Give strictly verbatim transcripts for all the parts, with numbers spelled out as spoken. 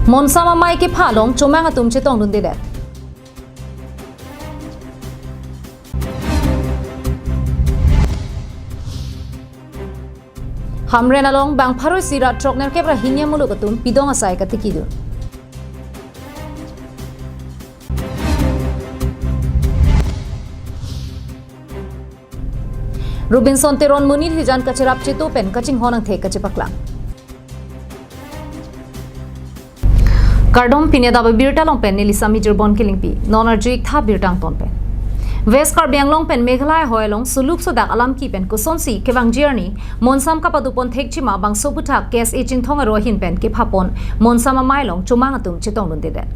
Monsam amei kepha along chomang atum chetongdundedet. Hamren along bang pharo isi ra throknerkep ra hini amuluk atum pidong asai katikidun. Robinson Teron monit hijan kacherap cheto pen kachinghon angthek kachepaklang. Kardom, pini adap abirta along pen neli Sami Jirbon Kilingpi. Non arju-ik tha birta angton pen. West Karbi Anglong pen Meghalaya ahoi along suluk sodak alam ki pen kosonsi kevangji arni monsam kapadopon thekji ma bangso aphuthak K S A Chinthong aro ahin pen kephapon monsam amei along chomang atum chetongdundedet.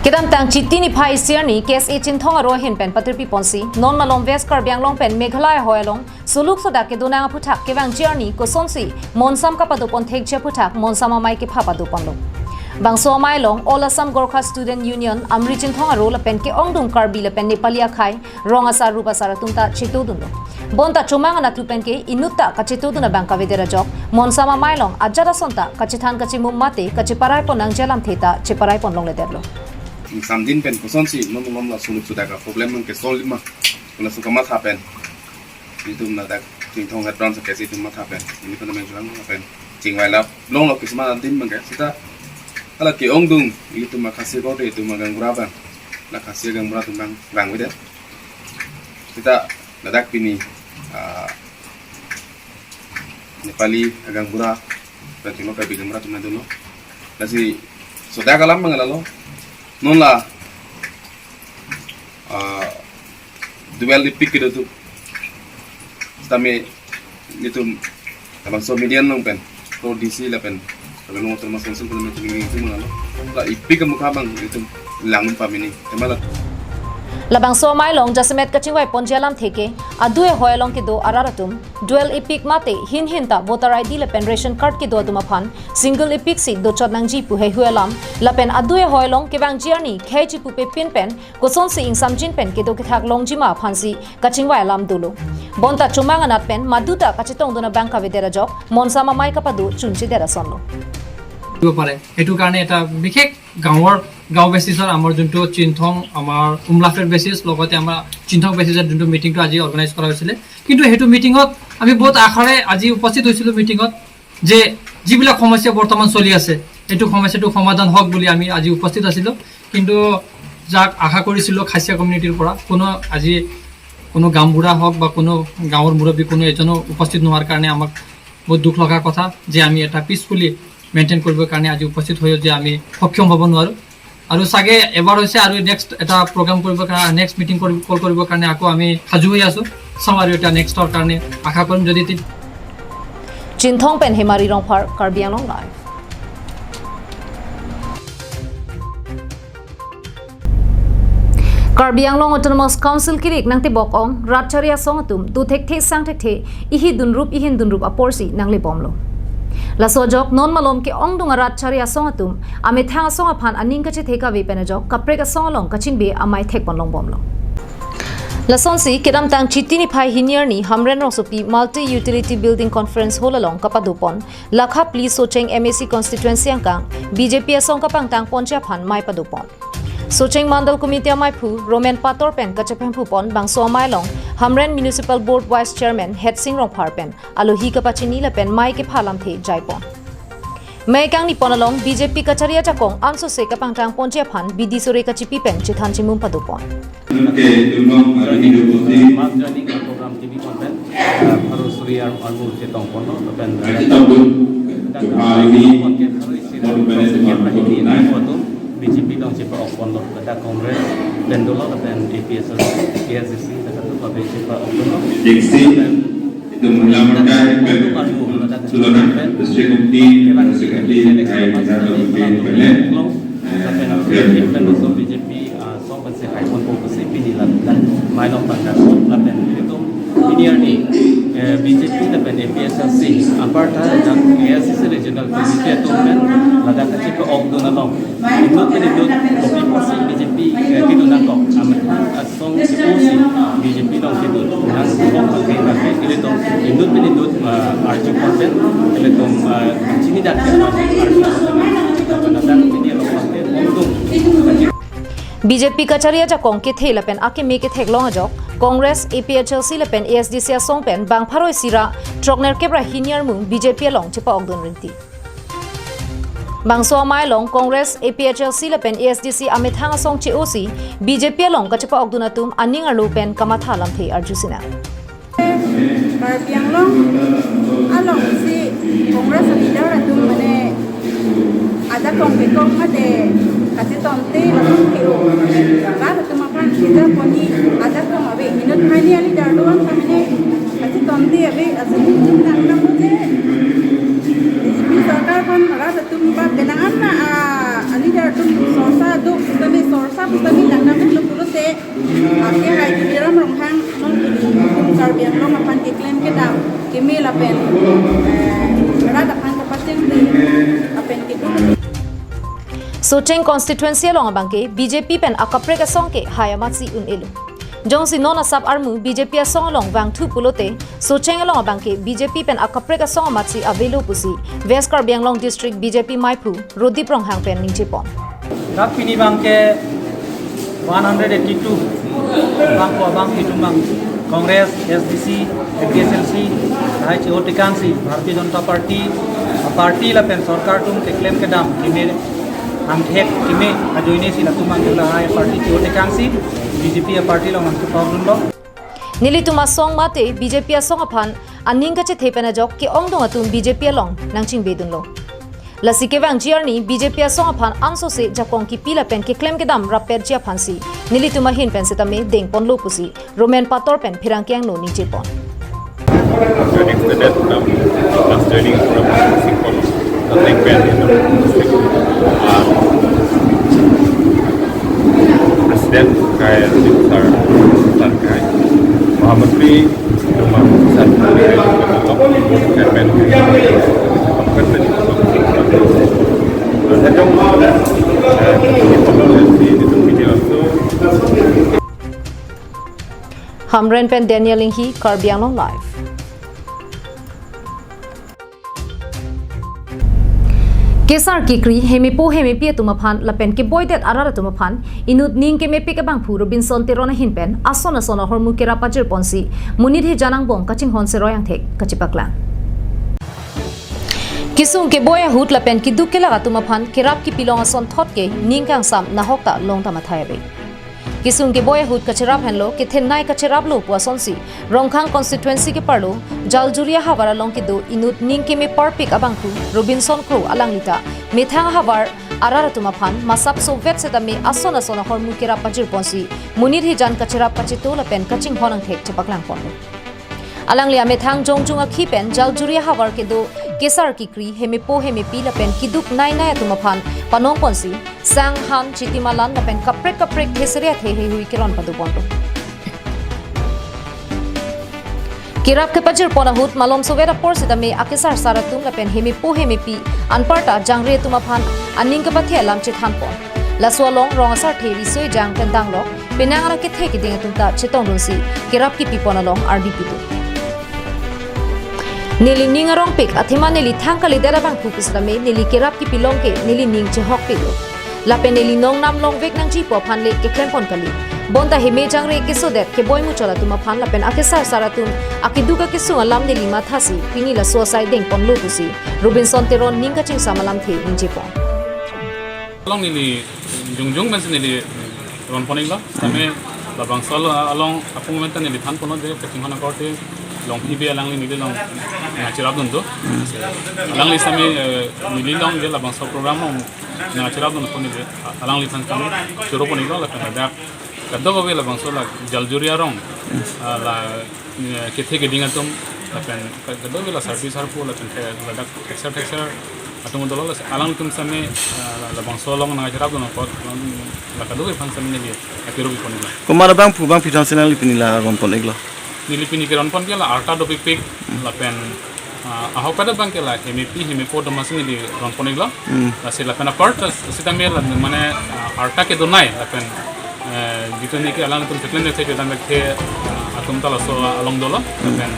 Kedamtang Chiti niphai isi arni K S A Chinthong aro ahin pen patirpiponsi non malom West Karbi Anglong pen Meghalaya ahoi along suluk sodak kedonang aphuthak kevangji arni kosonsi monsam kapadopon thekji aphuthak monsam amei kepha padoponlo. Bangso amei along All Assam Gorkha Student Union, Amri Chinthong aro lapen ke-ongdung Karbi lapen Nepali akhei, rong asar rup asar atum ta chetodunlo. Bonta chomang anatthu pen ke inut ta kachetodun abang kavedet ajok monsam amei along ajat ason ta kachethan kachemum mate kacheparai pon nangji alamthe ta cheparai pon longledetlo. Ingsamjin pen kosonsi non malom la suluk sodak a-problem abang ke solve ma, pu laso kamatha pen itum ladak Chinthong head branch K S A itum matha pen, ini pen main juang pen chingvai lap longlo kisma din abang ke seta hala ke-ongdung itum Khasi korte itum gaonbura abang, la Khasi gaonbura atum abang vangvedet. Seta ladak pini, ah, Nepali agaonbura, lapen Karbi gaonbura atum nangdunlo. Lasi sodak alam abang lalo. Non la, ah, dual EPIC kedo atum. Sitame itum labangso median along pen, pro D C lapen, lapen Autonomous Council pen itum itum lalo. La EPIC amukha abang itum langdun pameme. Emala. Labangso amei along jasemet kachingvai ponji alamthe ke, adui ahoi along kedo arat atum dual EPIC mate hin hin ta voter I D lapen ration card kedo atum aphan single EPIC si dochot nangji pu heihui alam, lapen adui ahoi along kevangji arni khei chipupe pin pen kosonsi ingsamjin pen kedo kethak longji ma aphansi kachingvai alam dolo. Bonta chomang anat pen maduta kachetongdun abang kavedet ajok monsam amei kapado chunchedet asonlo. দিব পাৰে। এইটো কাৰণে এটা বিশেষ গাঁৱৰ, গাঁও বেচিছৰ আমাৰ যোনটো চিনথং, আমাৰ উমলাফেৰ বেচিছ, লগতে আমাৰ চিনথং বেচিছৰ যোনটো মিটিংটো আজি অৰ্গেনাইজ কৰা হৈছিলে। কিন্তু সেইটো মিটিঙত আমি বহুত আশাৰে আজি উপস্থিত হৈছিলোঁ মিটিঙত, যে যিবিলাক সমস্যা বৰ্তমান চলি আছে, এইটো সমস্যাটো সমাধান হওক বুলি আমি আজি উপস্থিত আছিলোঁ। কিন্তু যাক আশা কৰিছিলোঁ খাচীয়া কমিউনিটিৰ পৰা, কোনো আজি কোনো গাঁওবুঢ়া হওক বা কোনো গাঁৱৰ মুৰব্বী কোনো এজনো উপস্থিত নোহোৱাৰ কাৰণে আমাক বহুত দুখ লগা কথা যে আমি এটা পিচফুলি মেইনটেইন কৰিবৰ কাৰণে আজি উপস্থিত হৈও যে আমি সক্ষম হ'ব নোৱাৰোঁ। আৰু চাগে এবাৰ হৈছে আৰু নেক্সট এটা প্ৰগ্ৰাম কৰিবৰ কাৰণে, নেক্সট মিটিং কৰি, কল কৰিবৰ কাৰণে আকৌ আমি সাজু হৈ আছোঁ। চাওঁ আৰু এতিয়া নেক্সটৰ কাৰণে আশা কৰিম যদি তি- Chinthong pen Hemari Rongphar, Karbi Anglong Live. Karbi Anglong Autonomous Council kirik nangtebok ong rat chari asong atum do thekthe sang thekthe, ihi dunrup ihin dunrup aporsi nanglebomlo. Laso ajok non malom ke-ongdung arat chari asong atum amethang asong aphan aning kachethe kave pen ajok kaprek asong along kachingbe amei thekpon longbomlo. Lasonsi kedamtang Chiti niphai hini arni Hamren rongsopi Multi Utility Building Conference Hall along kapadopon lakha phli Socheng M A C constituency angkang B J P asong kapangtang ponji aphan mei padopon. Socheng Mandal Committee ameiphu Roman Pator pen kachephemphu pon bangso amei along Hamren Municipal Board Vice Chairman Hetsing Rongphar pen alohi kapachini lapen mei kepha alamthe jaipon. Mei kangnipon along B J P kachari ajakong ansose kapangtang ponji aphan bidi sore kachipi pen chethan chimum padopon. Mass joining program T V conference, uh, pharo suri ar-, armu chetong ponlo, lapen B J P along chepa-ok ponlo, ladak Congress pen dolo, lapen A P H L C, A I C C, ladak tu chepa-ok ponlo. Lapen Itu mula mereka itu ladak Sulona, District Committee, Secretary, Secretary, Secretary, Lapen B J P, ah, song pensi hai pon po pusi pini lapen mei along pangdak lapen itum pini arni, eh, B J P lapen A P H L C, aparta dan A I C C Regional Committee atum pen ladak kachepa-ok dun along. Inut pen inut kopi pusi B J P, eh, kedun nangkok. Amat, ah, song si pusi B J P along kedun. Nang kok pakai pakai ilitum inut pen inut, ah, arju konten, ilitum, ah, chinidak ke arju konten. B J P kachari ajakong kethe lapen akeme ketheklong ajok, Congress, A P H L C lapen A S D C asong pen bang pharo isi ra throknerkep ra hini armu B J P along chepa-okdun rinti. Bangso amei along Congress, A P H L C lapen A S D C amethang asong che-osi B J P along kachepa-okdun atum aning arlo pen kamatha alamthe arju sinang. Karbi Anglong alongsi Congress leader atum mane ajakong kekong mate kachetomte latum ke-o. Rat atum aphan keja poni ajakong ave, inut hini a-leader do-an ta mane kachetomte ave, asin nang nang je B J P sorkar aphan rat atum ba penang an na a, a-leader atum sorsa do, sitame sorsa sitame nang nang lo pulote, ake hai Tuliram Ronghang non Karbi Anglong aphan keklem kedam keme lapen, eh, rat aphan kapachengri lapen keduk. Socheng constituency along abangke B J P pen akaprek asong ke hai amatsi un-elo. Jongsi non asap armu B J P asong along vangthu pulote, Socheng along abangke B J P pen akaprek asong amatsi avelo pusi West Karbi Anglong District B J P meiphu Rodip Ronghang pen ningjepon. Dak pini abangke one hundred eighty-two abang ko abang itum abang Congress, S D C, A P H L C, hai che-o tekangsi Bharatiya Janata Party, party lapen sorkar atum keklem kedam keme angthek keme ajoinesi latum abangke lahai party che-o tekangsi B J P party along nangkepor dunlo. Nelitum asong mate B J P asong aphan aning kachethe pen ajok ke-ongdung atum B J P along nangchingbedunlo. Lasi kevangji arni B J P asong aphan ansose jakong kipi lapen keklem kedam rappetji aphansi nelitum ahin pen setame dengponlo pusi Roman Pator pen pherangke angno ningjepon. Joining student, um, just joining from Singkol, nothing bad, you know. Uh, President kai sar sar kai Mohammed Lee, Roman sar kai, chairman, Hamren pen Daniel Inghi, Karbi Anglong Live. Kesar kekri hemepo hemepi atum aphan lapen keboidet arat atum aphan inut ning kemepik abangphu Robinson Teron ahin pen ason ason ahormu kerap pajirponsi monit hijan angbong kachinghon seroi angthek kachepaklang. Kesung keboi ahut lapen keduk kelak atum aphan kerap kepilong asonthot ke ning kangsam nahok ta long ta mathai ave. Kesung keboi ahut kacherap henlo, kethenei kacheraplo pu asonsi Rongkhang constituency keparlo Jaljuri ahavar along kedo inut ning keme parpik abangphu Robinson Kro alangli ta methang ahavar arat atum aphan masap sovet setame ason ason ahormu kerap pajirponsi monit hijan kacherap kacheto lapen kachinghon angthek chepaklangponlo. Alangli amethang jongjung akhi pen Jaljuri ahavar kedo kesar kekri hemepo hemepi lapen keduk neinei atum aphan panongponsi sang han chitimalan lapen kaprek kaprek thesere athe heihui keron padoponlo. Kerap kepajirpon ahut malom sovet apor setame akesar sar atum lapen hemepo hemepi anparta jangre atum aphan aning kepathe alam chethanpon. Laso along rong asarthe riso ejang pen danglok penang arak kethe keding atum ta chetongdunsi kerap kepipon along ardi pidun. Neli ning arongpik athema neli thang kalidet abangphu pu setame neli kerap kepilong ke neli ning chehokpiklo. Lapen neli nongnam longvek nangji pu aphan le keklempon kali. Bonta heme jangre kesodet keboi muchot atum aphan lapen akesar sar atum akeduk akesung alam neli mathasi pini laso asai dengponlo pusi Robinson Teron ning kachingsam alamthe ningjepon. Along neli jongjung pensi neli ronpon-iklo. Setame labangso along, along apu momenta neli thanponlo de kachinghon akorte Longpi Bey alangli neli along nangcherapdun do. Alangli setame, eh, neli along de labangso program along nangcherapdun pon neli alangliphan setame choropon-iklo lapen ladak kadokave labangso la Jaljuri arong, ah, la eh, kethe keding atum lapen kadokave la sarpi sarpo lapen ke ladak thekser thekser atum dolo, alangtum setame, eh, labangso along nangcherapdun apot la kadokave aphan setame neli akero pipon-iklo. Komat abangphu abangpi thang si nangli pini la ronpon-iklo? Neli pini keronpon ke la arta dopikpik lapen, eh, ahok pada abangke la hemepi hemepo atum aphansi neli ronpon-iklo. Hmm. Lasi lapen apart setame la mane, ah, arta kedonei lapen, eh, jitu neke alangtum keklem neke kedam ke, ah, atum ta laso along dolo lapen.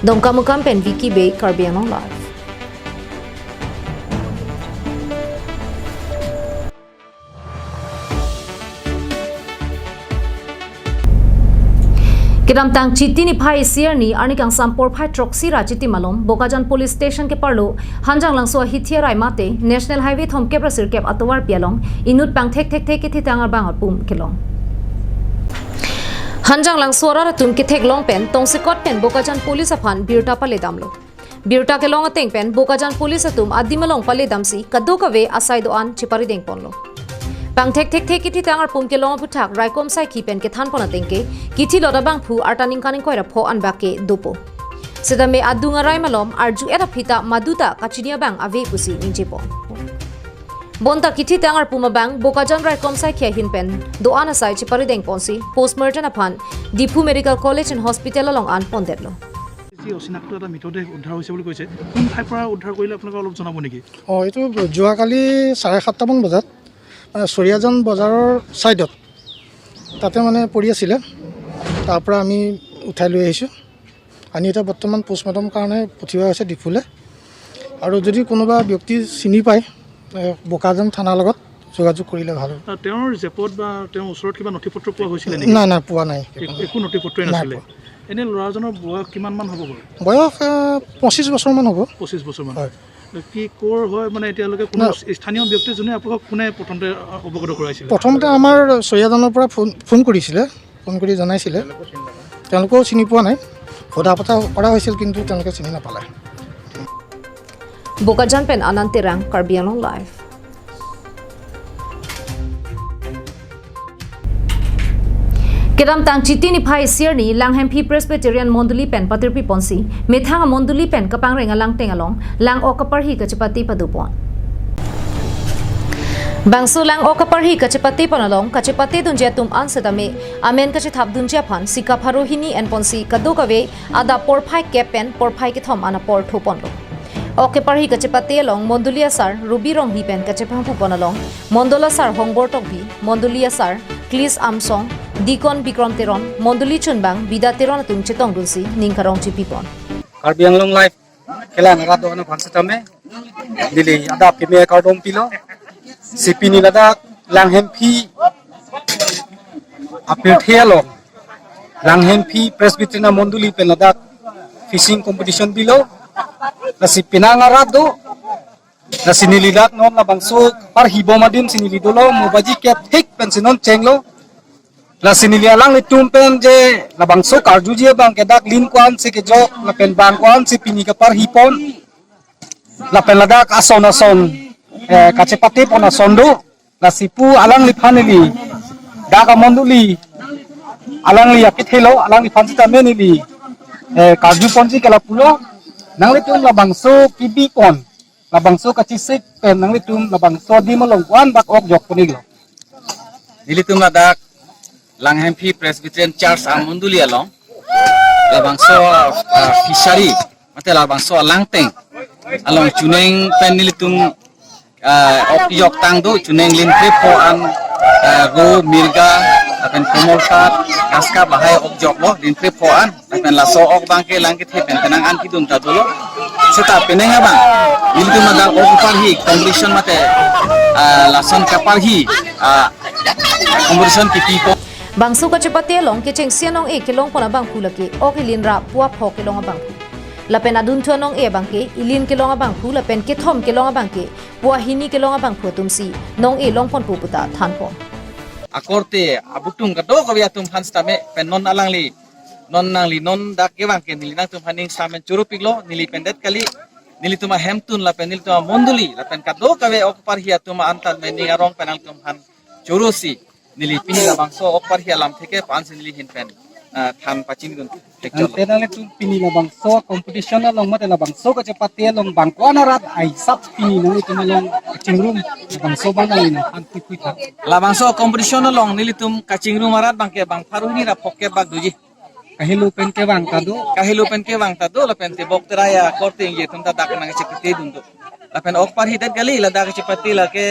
Dongkamukam pen Vicky Bey, Karbi Anglong Live. Kedamtang Chiti niphai isi arni arni kangsam porphai throksi ra Chiti malom Bokajan Police Station keparlo Hanjanglangso ahithi arai mate National Highway thomkep ra sirkep atovarpi along inut pangthek thekthe kethitang abang arpum kelong. Hanjanglangso arat atum ketheklong pen tongsekot pen Bokajan Police aphan birta paledamlo. Birta kelong ateng pen Bokajan Police atum adim along paledamsi kadokave asai do-an cheparidengponlo. Pangthek thekthe kethitang arpum kelong aputhak raikom saikhi pen kethanpon ateng ke kithilot abangphu arta ningkan ingkoi ra pho anbak ke dopo. Setame adung arai malom arju-et aphi ta maduta kachini abang ave pusi ningjepon. Bonta kethitang arpum abang Bokajan raikom saikhi ahin pen do-an asai cheparidengponsi postmortem aphan Diphu Medical College and Hospital along an pondetlo. যি অচিনাক্ত এটা মৃতদেহ উদ্ধাৰ হৈছে বুলি কৈছে, কোন ঠাইৰ পৰা উদ্ধাৰ কৰিলে আপোনালোকে অলপ জনাব নেকি? অ' এইটো যোৱাকালি চাৰে সাতটামান বজাত মানে চৰিয়াজান বজাৰৰ ছাইডত তাতে মানে পৰি আছিলে। তাৰ পৰা আমি উঠাই লৈ আহিছোঁ। আনি এতিয়া বৰ্তমান পোষ্টমৰ্টেমৰ কাৰণে পঠিওৱা হৈছে ডিফুলৈ। আৰু যদি কোনোবা ব্যক্তি চিনি পায়, এ, বোকাজান থানাৰ লগত যোগাযোগ কৰিলে ভাল হয়। আহ, তেওঁৰ জেপত বা তেওঁৰ ওচৰত কিবা নথি পত্ৰ পোৱা হৈছিলে নেকি? নাই, নাই, পোৱা নাই। এক- একো নথি পত্ৰই নাই নাছিলে। পোৱা। এনে ল'ৰাজনৰ বয়স কিমান মান হ'ব বাৰু? বয়স এ, পঁচিছ বছৰমান হ'ব। পঁচিছ বছৰমান। হয়। কি ক'ৰ হয় মানে এতিয়ালৈকে কোনো নাই। স্থানীয় ব্যক্তি যোনে আপোনাক কোনে প্ৰথমতে অৱগত কৰাইছিলে? প্ৰথমতে আমাৰ চৰিয়াজানৰ পৰা ফোন ফোন কৰিছিলে, ফোন কৰি জনাইছিলে। তেওঁলোকেও চিনি পোৱা নাই। সোধা পোছা কৰা হৈছিল, কিন্তু তেওঁলোকে চিনি নাপালে। Bokajan pen Anand Terang, Karbi Anglong Live. Kedamtang Chiti niphai isi arni Langhemphi Presbyterian Mondoli pen patirpiponsi methang amondoli pen kapangreng alangteng along lang-ok kaparhi kachepate padopon. Bangso lang-ok kaparhi kachepatepon along kachepatedunji atum an setame amen kachethapdunji aphan sika pharo hini enponsi kadokave adap porphai kep pen porphai kethom an apor thoponlo. Ok keparhi kachepate along mondoli asar Ruby Ronghi pen kachepangpupon along mondol asar Hongbor Tokbi, mondoli asar Klis Amsong, Dikon Bikrom Teron, mondoli chunbang Bida Teron atum chetongdunsi ning karong chipipon. Karbi Anglong Live kelang rat do-an aphan setame neli adap keme kardom pilo. Si pini ladak Langhemphi apirthe along Langhemphi Presbyterian Mondoli pen ladak fishing competition bilo. Lasi penang arat do. Lasi neli dak non labangso parhi bom adim si neli dolo, mo baji kep thik pensi non chenglo. Lasi neli alanglitum pen je labangso karjuji abang ke dak lin ko-an si kejok lapen bang ko-an si pini kaparhipon. Lapen ladak ason ason eh, kachepatepon ason do. Lasi pu alangliphan neli dak amondoli alangli akethelo alangliphan sitame neli eh, karjuponji ke lapulo, nanglitum labangso kebipon, labangso kachesik pen nanglitum labangso adim along ko-an bak ok jokponlo. Nelitum ladak Langhemphi Presbyterian Church amondoli along labangso ah, fishery mate labangso alangteng along chuneng pen nelitum ah, ok joktang do, chuneng lin trip ho an ah, ro, mirga lapen komol kat, kaska bahai ok joklo lin trip ho an. Lapen laso ok abang ke lang kethe pen penang an kidun ta dolo. Seta penang abang nelitum ladak ok parhi competition mate ah, lason kaparhi ah, competition kipipo. Bangso kachepate along kechengsi anong-e kelongpon abangphu lake ok ilin ra pua pho kelong abangphu. Lapen adunthu anong-e abang ke ilin kelong abangphu lapen kethom kelong abang ke pua hini kelong abangphu atumsi nong-e longponpo puta thanpon. Akorte abutung kadokave atum aphan sitame pen non alangli, non nangli, non dak kevang ke neli nangtum aphan ning samen churupiklo, neli pendet kali, nelitum ahemtun lapen nelitum amondoli lapen kadokave ok parhi atum antan me ning arong pen nangtum aphan churusi neli pini labangso ok parhi alamthe ke pansi neli ahin pen ah, than pachinidun. Ante nanglitum pini labangso competition along mate labangso kachepate along bang ko-an arat aisap pini nanglitum along kachingrum labangso abang nangli nangphan pipui tha. Labangso competition along nelitum kachingrum arat abang ke bang pharo hini ra phokep bak doji. Kahelo pen kevang ta do. Kahelo pen kevang ta do lapen tebok terai akorte ingjetum ta dak nangchepatedun do. Lapen ok parhi det kali ladak chepate lake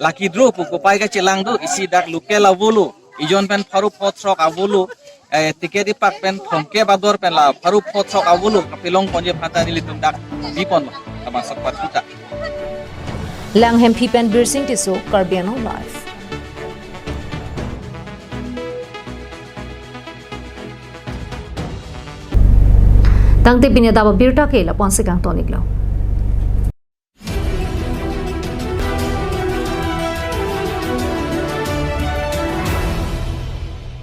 lucky draw pu kopai kachelang do, isi dak local avelo, ejon pen pharo pho throk avelo, eh, ticket ipak pen thomkep ador pen la pharo pho throk avelo kapelongponji aphan ta nelitum dak biponlo labangso ok parhi ta. Langhemphi pen Birsing Tisso, Karbi Anglong Live. Tangte pini adap abirta ke lapu-ansi kangton-iklo.